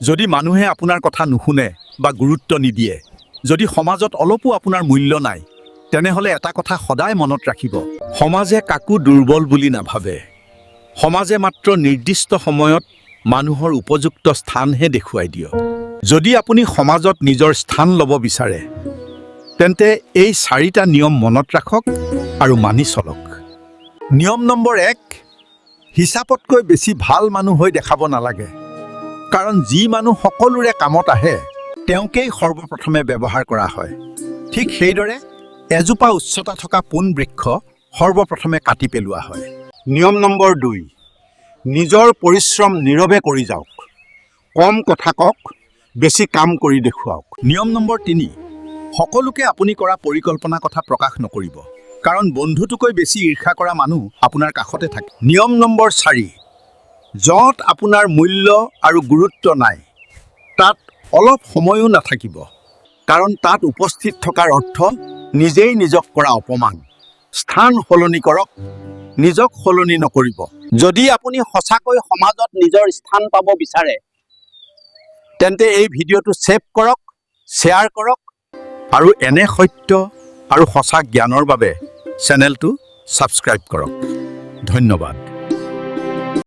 যদি মানুহে আপোনাৰ কথা নুশুনে বা গুৰুত্ব নিদিয়ে, যদি সমাজত অলপো আপোনাৰ মূল্য নাই, তেনেহ'লে এটা কথা সদায় মনত ৰাখিব, সমাজে কাকো দুৰ্বল বুলি নাভাবে। সমাজে মাত্ৰ নিৰ্দিষ্ট সময়ত মানুহৰ উপযুক্ত স্থানহে দেখুৱাই দিয়ে। যদি আপুনি সমাজত নিজৰ স্থান ল'ব বিচাৰে, তেন্তে এই চাৰিটা নিয়ম মনত ৰাখক আৰু মানি চলক। নিয়ম নম্বৰ 1, হিচাপতকৈ বেছি ভাল মানুহ হৈ দেখাব নালাগে, কাৰণ যি মানুহ সকলোৰে কামত আহে, তেওঁকেই সৰ্বপ্ৰথমে ব্যৱহাৰ কৰা হয়। ঠিক সেইদৰে এজোপা উচ্চতা থকা পোন বৃক্ষ সৰ্বপ্ৰথমে কাটি পেলোৱা হয়। নিয়ম নম্বৰ 2, নিজৰ পৰিশ্ৰম নীৰৱে কৰি যাওক। কম কথা কওক, বেছি কাম কৰি দেখুৱাওক। নিয়ম নম্বৰ 3, সকলোকে আপুনি কৰা পৰিকল্পনা কথা প্ৰকাশ নকৰিব, কাৰণ বন্ধুতকৈ বেছি ঈৰ্ষা কৰা মানুহ আপোনাৰ কাষতে থাকে। নিয়ম নম্বৰ 4, য'ত আপোনাৰ মূল্য আৰু গুৰুত্ব নাই, তাত অলপ সময়ো নাথাকিব, কাৰণ তাত উপস্থিত থকাৰ অৰ্থ নিজেই নিজক কৰা অপমান। স্থান সলনি কৰক, নিজক সলনি নকৰিব। যদি আপুনি সঁচাকৈ সমাজত নিজৰ স্থান পাব বিচাৰে, তেন্তে এই ভিডিঅ'টো ছেভ কৰক, শ্বেয়াৰ কৰক আৰু এনে সত্য আৰু সঁচা জ্ঞানৰ বাবে চেনেলটো ছাবস্ক্ৰাইব কৰক। ধন্যবাদ।